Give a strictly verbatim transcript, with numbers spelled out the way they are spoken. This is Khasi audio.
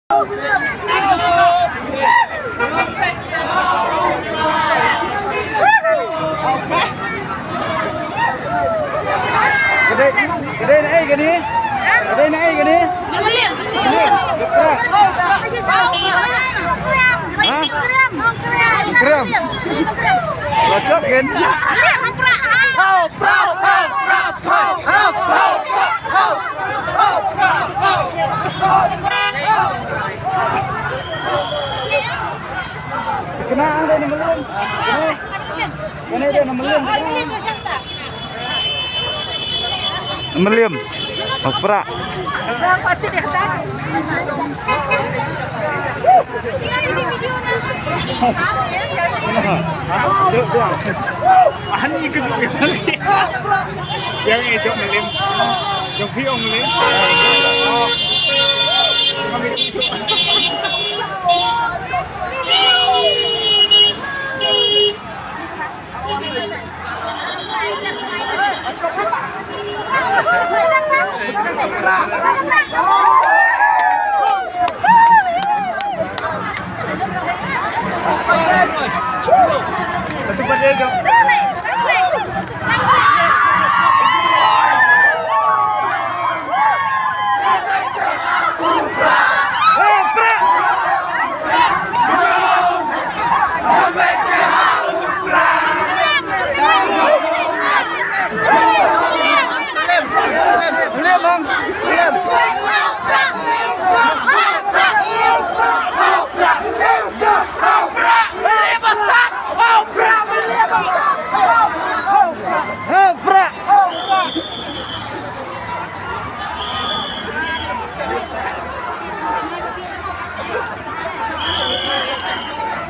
Ka dei, ka dei na ei kane? Ka dei na ei kane? Ha? Krem. Lo chop kin. Kane ang dei na Mylliem. Kane, kane dei na Mylliem. Mylliem. Opra. Ani ke yang itu Mylliem. Yang phi ong Mylliem.